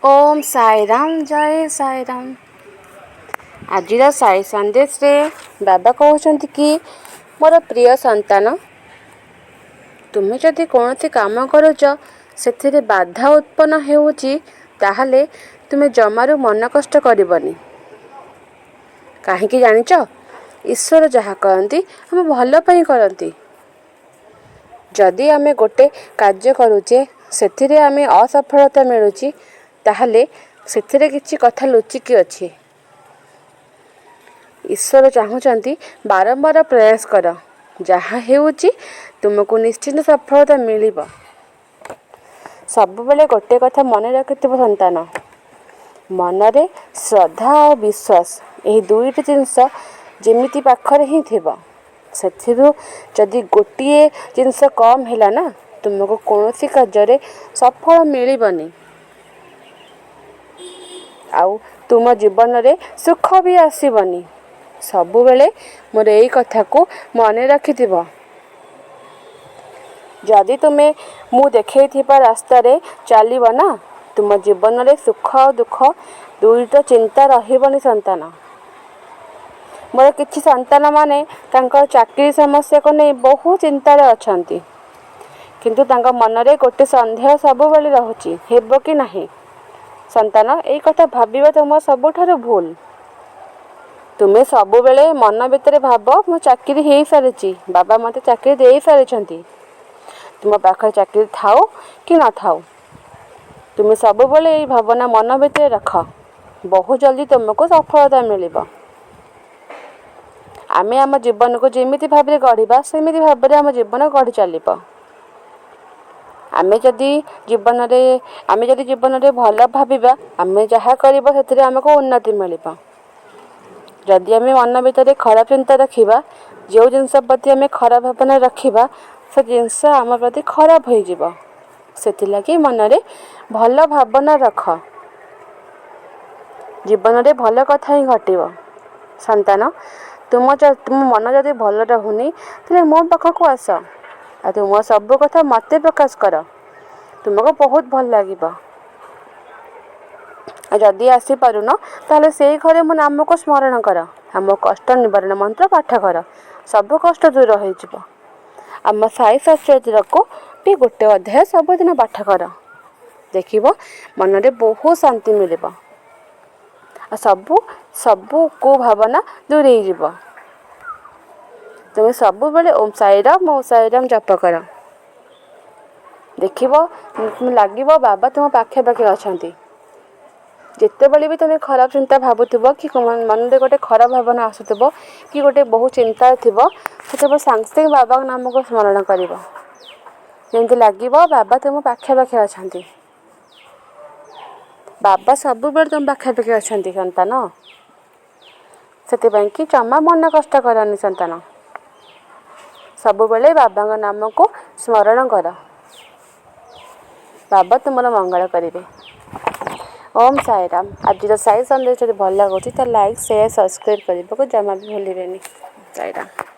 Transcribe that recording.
ଓମ୍ ସାଇରାମ, ଜୟ ସାଇରାମ। ଆଜିର ସାଇ ସନ୍ଦେଶରେ ବାବା କହୁଛନ୍ତି କି, ମୋର ପ୍ରିୟ ସନ୍ତାନ, ତୁମେ ଯଦି କୌଣସି କାମ କରୁଛ, ସେଥିରେ ବାଧା ଉତ୍ପନ୍ନ ହେଉଛି, ତାହେଲେ ତୁମେ ଜମାରୁ ମନ କଷ୍ଟ କରିବନି। କାହିଁକି ଜାଣିଛ? ଈଶ୍ୱର ଯାହା କରନ୍ତି, ଆମ ଭଲ ପାଇଁ କରନ୍ତି। ଯଦି ଆମେ ଗୋଟେ କାର୍ଯ୍ୟ କରୁଛେ, ସେଥିରେ ଆମେ ଅସଫଳତା ମିଳୁଛି, ତାହେଲେ ସେଥିରେ କିଛି କଥା ଲୁଚିକି ଅଛି। ଈଶ୍ୱର ଚାହୁଁଛନ୍ତି ବାରମ୍ବାର ପ୍ରୟାସ କର। ଯାହା ହେଉଛି, ତୁମକୁ ନିଶ୍ଚିତ ସଫଳତା ମିଳିବ। ସବୁବେଳେ ଗୋଟେ କଥା ମନେ ରଖିଥିବ ସନ୍ତାନ, ମନରେ ଶ୍ରଦ୍ଧା ଆଉ ବିଶ୍ୱାସ, ଏହି ଦୁଇଟି ଜିନିଷ ଯେମିତି ପାଖରେ ହିଁ ଥିବ। ସେଥିରୁ ଯଦି ଗୋଟିଏ ଜିନିଷ କମ୍ ହେଲା ନା, ତୁମକୁ କୌଣସି କାର୍ଯ୍ୟରେ ସଫଳ ମିଳିବନି ଆଉ ତୁମ ଜୀବନରେ ସୁଖ ବି ଆସିବନି। ସବୁବେଳେ ମୋର ଏଇ କଥାକୁ ମନେ ରଖିଥିବ। ଯଦି ତୁମେ ମୁଁ ଦେଖେଇଥିବା ରାସ୍ତାରେ ଚାଲିବ ନା, ତୁମ ଜୀବନରେ ସୁଖ ଆଉ ଦୁଃଖ ଦୁଇଟା ଚିନ୍ତା ରହିବନି ସନ୍ତାନ। ମୋର କିଛି ସନ୍ତାନମାନେ ତାଙ୍କର ଚାକିରି ସମସ୍ୟାକୁ ନେଇ ବହୁ ଚିନ୍ତାରେ ଅଛନ୍ତି, କିନ୍ତୁ ତାଙ୍କ ମନରେ ଗୋଟେ ସନ୍ଦେହ ସବୁବେଳେ ରହୁଛି, ହେବ କି ନାହିଁ। ସନ୍ତାନ, ଏଇ କଥା ଭାବିବା ତୁମ ସବୁଠାରୁ ଭୁଲ। ତୁମେ ସବୁବେଳେ ମନ ଭିତରେ ଭାବ, ମୋ ଚାକିରି ହେଇସାରିଛି, ବାବା ମୋତେ ଚାକିରି ଦେଇସାରିଛନ୍ତି। ତୁମ ପାଖରେ ଚାକିରି ଥାଉ କି ନଥାଉ, ତୁମେ ସବୁବେଳେ ଏଇ ଭାବନା ମନ ଭିତରେ ରଖ। ବହୁ ଜଲ୍ଦି ତୁମକୁ ସଫଳତା ମିଳିବ। ଆମେ ଆମ ଜୀବନକୁ ଯେମିତି ଭାବରେ ଗଢ଼ିବା, ସେମିତି ଭାବରେ ଆମ ଜୀବନ ଗଢ଼ି ଚାଲିବ। ଆମେ ଯଦି ଜୀବନରେ ଭଲ ଭାବିବା, ଆମେ ଯାହା କରିବା ସେଥିରେ ଆମକୁ ଉନ୍ନତି ମିଳିବ। ଯଦି ଆମେ ମନ ଭିତରେ ଖରାପ ଚିନ୍ତା ରଖିବା, ଯେଉଁ ଜିନିଷ ପ୍ରତି ଆମେ ଖରାପ ଭାବନା ରଖିବା, ସେ ଜିନିଷ ଆମ ପ୍ରତି ଖରାପ ହୋଇଯିବ। ସେଥିଲାଗି ମନରେ ଭଲ ଭାବନା ରଖ, ଜୀବନରେ ଭଲ କଥା ହିଁ ଘଟିବ। ସନ୍ତାନ, ତୁମ ମନ ଯଦି ଭଲ ରହୁନି, ତାହେଲେ ମୋ ପାଖକୁ ଆସ ଆଉ ତୁମ ସବୁ କଥା ମୋତେ ପ୍ରକାଶ କର। ତୁମକୁ ବହୁତ ଭଲ ଲାଗିବ। ଆଉ ଯଦି ଆସିପାରୁନ, ତାହେଲେ ସେଇ ଘରେ ମୋ ନାମକୁ ସ୍ମରଣ କର ଆଉ ମୋ କଷ୍ଟ ନିବାରଣ ମନ୍ତ୍ର ପାଠ କର। ସବୁ କଷ୍ଟ ଦୂର ହୋଇଯିବ। ଆମ ସାଇ ସଚରିତ୍ରକୁ ବି ଗୋଟେ ଅଧ୍ୟାୟ ସବୁଦିନ ପାଠ କର। ଦେଖିବ, ମନରେ ବହୁତ ଶାନ୍ତି ମିଳିବ ଆଉ ସବୁ ସବୁ କୁଭାବନା ଦୂରେଇ ଯିବ। ତୁମେ ସବୁବେଳେ ଓମ୍ ସାଇରାମ, ଓମ୍ ସାଇରାମ ଜପ କର। ଦେଖିବ, ଲାଗିବ ବାବା ତୁମ ପାଖେ ପାଖେ ଅଛନ୍ତି। ଯେତେବେଳେ ବି ତୁମେ ଖରାପ ଚିନ୍ତା ଭାବୁଥିବ କି ମନରେ ଗୋଟେ ଖରାପ ଭାବନା ଆସୁଥିବ କି ଗୋଟେ ବହୁତ ଚିନ୍ତା ଥିବ, ସେତେବେଳେ ସାଙ୍ଗେ ସାଙ୍ଗେ ବାବାଙ୍କ ନାମକୁ ସ୍ମରଣ କରିବ। ଯେମିତି ଲାଗିବ ବାବା ତୁମ ପାଖେ ପାଖେ ଅଛନ୍ତି। ବାବା ସବୁବେଳେ ତୁମ ପାଖାପାଖି ଅଛନ୍ତି ସନ୍ତାନ। ସେଥିପାଇଁ କି ଜମା ମନ କଷ୍ଟ କରନି ସନ୍ତାନ। ସବୁବେଳେ ବାବାଙ୍କ ନାମକୁ ସ୍ମରଣ କର। ବାବା ତୁମର ମଙ୍ଗଳ କରିବେ। ଓମ୍ ସାଇରାମ। ଆଜିର ସାଇ ସନ୍ଦେଶ ଯଦି ଭଲ ଲାଗୁଛି, ତ ଲାଇକ୍, ସେୟାର, ସବସ୍କ୍ରାଇବ୍ କରିବାକୁ ଜମା ବି ଭୁଲିବେନି। ସାଇରାମ।